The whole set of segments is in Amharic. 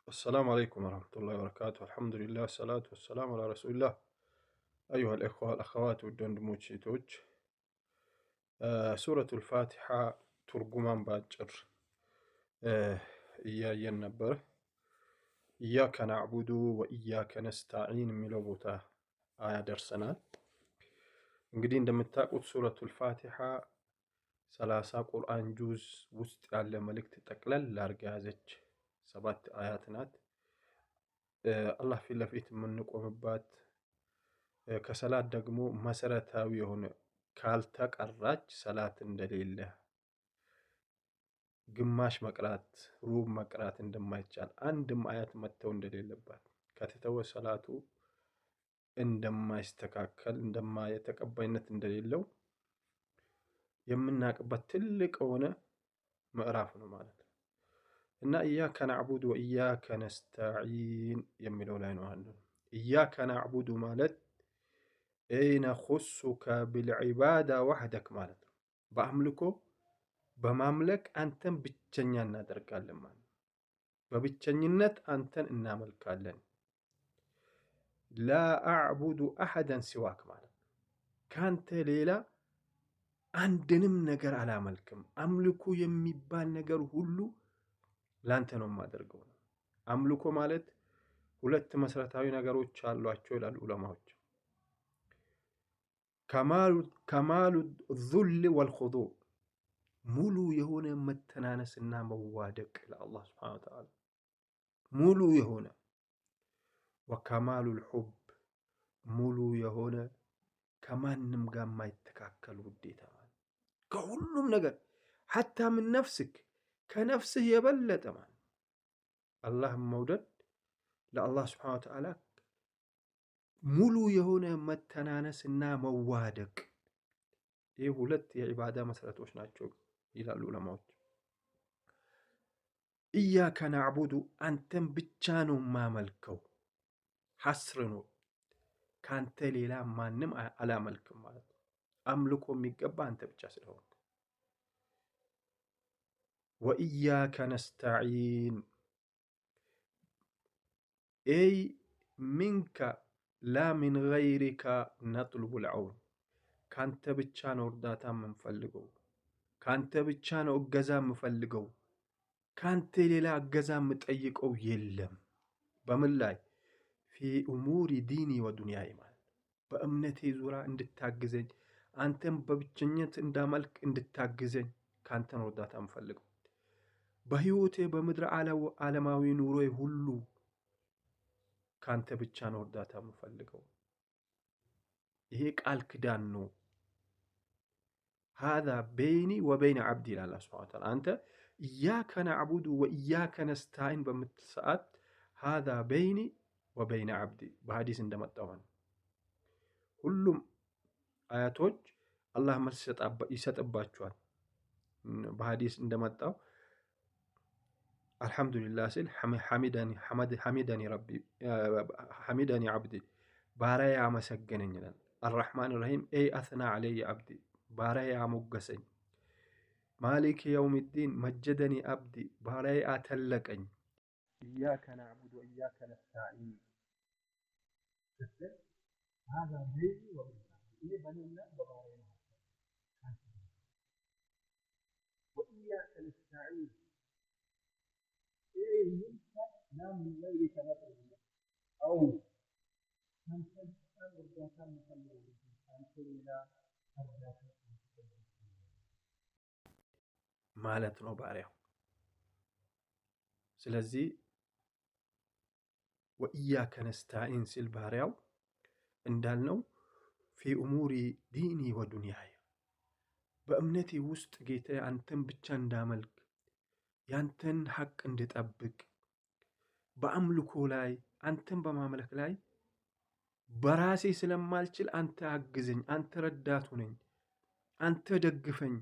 السلام عليكم ورحمة الله وبركاته። الحمد لله الصلاة والسلام على رسول الله። أيها الإخوة والأخوات፣ ውድ ወንድሞች ሴቶች፣ ሱረቱል ፋቲሓ ትርጉማን በአጭር እያየን ነበር። إياك نعبد وإياك نستعين የሚለው ቦታ አያደርሰናል። እንግዲህ እንደምታውቁት ሱረቱል ፋቲሓ 30 ቁርአን ጁዝ ውስጥ ያለ መልእክት ጠቅለል አድርጋ የያዘች ሰባት አያት ናት። አላህ ፊት ለፊት የምንቆምባት፣ ከሰላት ደግሞ መሰረታዊ የሆነ፣ ካልተቀራች ሰላት እንደሌለ፣ ግማሽ መቅራት፣ ሩብ መቅራት እንደማይቻል፣ አንድም አያት መተው እንደሌለባት፣ ከተተወ ሰላቱ እንደማይስተካከል፣ ተቀባይነት እንደሌለው የምናውቅበት ትልቅ የሆነ ምዕራፍ ነው ማለት ነው። እና إياك نعبد وإياك نستعين የሚለው ላይ ነው አለ። إياك نعبد ማለት أي نخصك بالعبادة وحدك ማለት ነው። በአምልኮ በማምለክ አንተን ብቸኛ እናደርጋለን ማለት ነው። በብቸኝነት አንተን እናመልካለን። لا أعبد أحدا سواك ማለት ነው። ከአንተ ሌላ አንድንም ነገር አላመልክም። አምልኮ የሚባል ነገር ሁሉ ላንተ ነው የማደርገው ነው። አምልኮ ማለት ሁለት መሰረታዊ ነገሮች አሏቸው ይላሉ ዑለማዎች። كمال الذل والخضوع፣ ሙሉ የሆነ መተናነስና መዋደቅ ለአላህ سبحانه وتعالى ሙሉ የሆነ፣ وكمال الحب፣ ሙሉ የሆነ ከማንም ጋር የማይተካከል ውዴታ ማለት፣ ከሁሉም ነገር حتى من نفسك፣ ከነፍስህ የበለጠ ማለት፣ አላህን መውደድ፣ ለአላህ سبحانه وتعالى ሙሉ የሆነ መተናነስና መዋደቅ፣ ይህ ሁለት የዒባዳ መሰረቶች ናቸው ይላሉ ዑለማዎች። إياك نعبد አንተን ብቻ ነው የማመልከው፣ حصر ነው፣ ከአንተ ሌላ ማንም አላመልክም ማለት ነው። አምልኮ የሚገባ አንተ ብቻ ስለሆንክ። وإياك نستعين أي منك لا من غيرك نطلب العون፣ ካንተ ብቻ ነው እርዳታ የምንፈልገው፣ ካንተ ብቻ ነው እገዛ የምፈልገው፣ ካንተ ሌላ እገዛ የምጠይቀው የለም። በምን ላይ? في أمور ديني ودنياي ማለት በእምነቴ ዙሪያ እንድታግዘኝ፣ አንተን በብቸኝነት እንዳመልክ እንድታግዘኝ ካንተ ነው እርዳታ የምፈልገው። በህይወቴ በምድረ ዓለማዊ ኑሮዬ ሁሉ ካንተ ብቻ ነው እርዳታ የምፈልገው። ይሄ ቃል ኪዳን ነው። هذا بيني وبين عبدي ይላል አላህ سبحانه وتعالى። አንተ إياك نعبد وإياك نستعين በምትል ሰዓት هذا بيني وبين عبدي በሀዲስ እንደመጣው ነው። ሁሉም አያቶች አላህ መልስ ይሰጥባቸዋል። በሀዲስ እንደመጣው الحمد لله ሲል حمدني ربي، حمدني عبدي፣ ባሪያዬ አመሰገነኝ ይላል። الرحمن الرحيم أي أثنى علي عبدي፣ ባሪያዬ አሞገሰኝ። مالك يوم الدين مجدني عبدي፣ ባሪያዬ አተለቀኝ። إياك نعبد وإياك نستعين ስትል هذا بيني وبين عبدي፣ ይሄ በእኔና በባሪያዬ መካከል። وإياك نستعين أي منك لا من غيرك نطلب العون፣ ካንተ ብቻ እርዳታ የምፈልገው፣ ካንተ ሌላ እርዳታ ማለት ነው ባሪያው። ስለዚህ وإياك نستعين ሲል ባሪያው እንዳልነው في أمور ديني ودنياي፣ በእምነቴ ውስጥ ጌታ አንተን ብቻ እንዳመልክ፣ ያንተን ሐቅ እንድጠብቅ፣ በአምልኮ ላይ አንተን በማምለክ ላይ በራሴ ስለማልችል አንተ አግዘኝ፣ አንተ ረዳት ሁነኝ፣ አንተ ደግፈኝ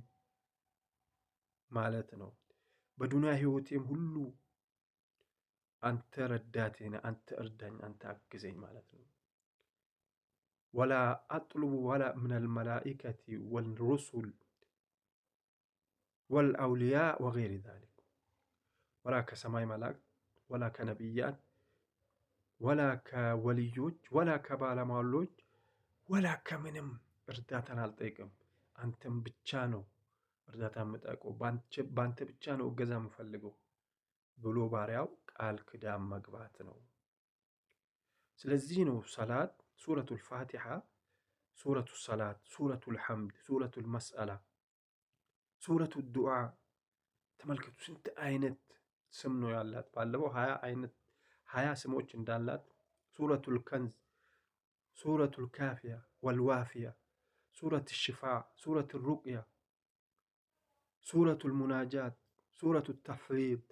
ማለት ነው። በዱንያ ህይወቴም ሁሉ አንተ ረዳቴ ነህ፣ አንተ እርዳኝ፣ አንተ አግዘኝ ማለት ነው። ولا أطلب ولا من الملائكة والرسل والأولياء وغير ذلك፣ ولا ከሰማይ መላእክት ወላ ከነቢያት ወላ ከወልዮች ወላ ከባለሟሎች ወላ ከምንም እርዳታን አልጠይቅም። አንተም ብቻ ነው እርዳታ የምጠይቀው፣ በአንተ ብቻ ነው እገዛ የምፈልገው ብሎ ባሪያው ቃል ኪዳን መግባት ነው። ስለዚህ ነው ሰላት ሱረቱል ፋቲሓ፣ ሱረቱ ሰላት፣ ሱረቱል ሐምድ፣ ሱረቱል መስአላ፣ ሱረቱ ዱዓ። ተመልከቱ ስንት አይነት ስም ነው ያላት። ባለፈው 20 አይነት 20 ስሞች እንዳላት ሱረቱል ከንዝ፣ ሱረቱል ካፊያ ወልዋፊያ፣ ሱረት ሽፋ፣ ሱረት ሩቅያ፣ ሱረቱል ሙናጃት፣ ሱረቱ ተፍሪድ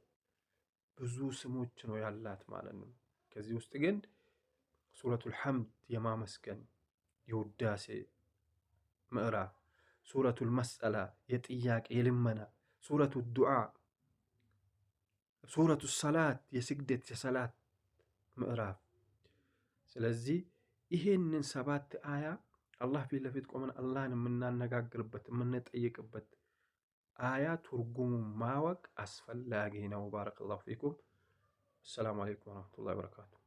ብዙ ስሞች ነው ያላት ማለት ነው። ከዚህ ውስጥ ግን ሱረቱል ሐምድ የማመስገን የውዳሴ ምዕራፍ፣ ሱረቱል መስአላ የጥያቄ የልመና፣ ሱረቱ ዱዓ፣ ሱረቱ ሰላት የስግደት የሰላት ምዕራፍ። ስለዚህ ይሄንን 7 አያ አላህ ፊት ለፊት ቆመን አላህን የምናነጋግርበት የምንጠይቅበት አያ ትርጉሙ ማወቅ አስፈላጊ ነው። ባረከላሁ ፊኩም። አሰላሙ አለይኩም ወረህመቱላሂ ወበረካቱ።